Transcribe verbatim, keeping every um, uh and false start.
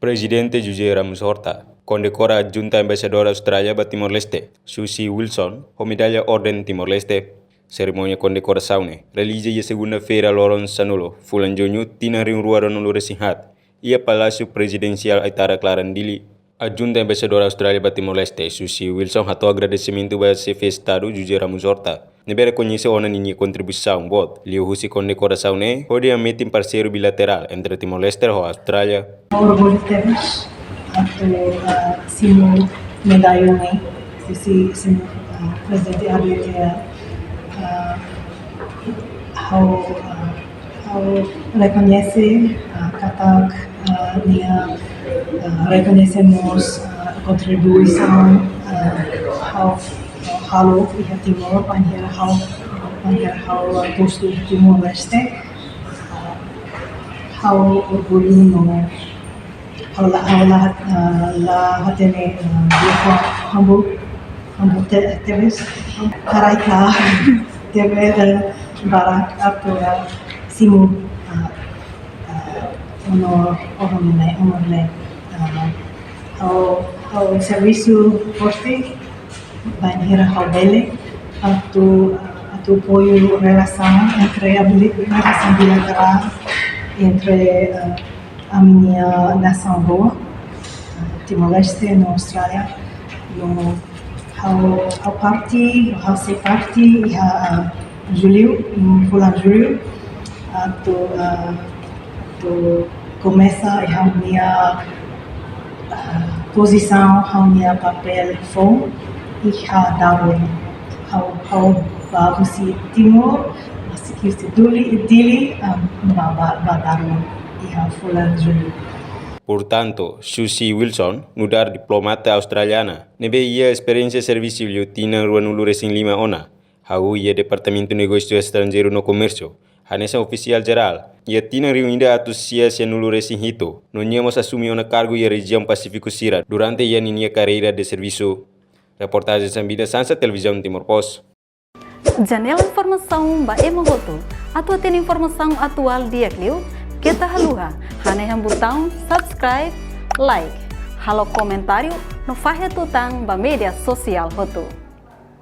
Prezidente José Ramos-Horta kondekora adjunta embaixadór Austrália ba Timor-Leste, Susie Wilson, ho medalla Orden Timor-Leste. Serimónia kondekorasaun ne'e realiza iha segunda-feira loron sanulu, fulan Juñu, tinan rihun rua ruanulu-resin-haat, iha Palásiu Prezidensiál Aitarak Laran, Dili. Adjunta embaixadór Austrália ba Timor-Leste, Susie Wilson, hato'o agradesimentu ba Xefe Estadu José Ramos-Horta, ne'ebé rekoñese ona ninia kontribuisaun boot liuhusi kondekorasaun ne'e, hodi hametin parseiru bilaterál entre Timor-Leste ho Austrália. Orgullu tebes atu, ah, simu medalla ne'e, husi, husi, ah, Prezidente R D T L, ah, ha'u, ah, ha'u rekoñese, ah, katak, ah, nia, ah, rekoñese mós, ah, kontribuisaun, ah, ha'u, ha'u halo iha Timor, bainhira ha'u, bainhira ha'u postu iha Timor-Leste. Ah, ha'u orgullu no ha'u la, ha'u la, ah, la hatene, ah, dia ko hambu, hambu te, tebes, haraik tebes, eh, barak atu, ah, simu, ah, ah, onor, onor ne'e, onor ne'e, ah, ha'u, ha'u servisu forte, bainhira ha'u bele, atu, atu apoiu relasaun entre, abili-, relasaun bilaterál entre, eh, ami-nia nasaun rua, eh, Timor-Leste no Austrália. No ha'u, ha'u parte, ha'u sei parte iha, eh, Jullu, mm, fulan Jullu, atu, eh, atu komesa iha ha'u-nia, ah, pozisaun, ha'u-nia papél foun iha Darwin. Ha'u, ha'u bá husi Timor, husi Dili, Dili, ah, bá, bá, bá Darwin iha fulan Jullu. Portantu, Susie Wilson nu'udar diplomata australiana ne'ebé iha esperiénsia servisu liu tinan ruanulu-resin-lima ona, hahú iha Departamentu Negósiu Estranjeiru no Komérsiu, hanesan ofisiál jerál iha tinan rihun ida atus sia sianulu-resin-hitu, no nia mós asume ona kargu iha rejiaun Pasífiku sira durante iha ninia karreira de servisu. Reportajen Sambida Sansa, Televizaun Timor Post. Janela informasaun ba ema hotu. Atu hatene informasaun atuál di'ak liu, keta haluha hanehan butaun subscribe, like, halo komentáriu no fahe tutan ba média sosiál hotu.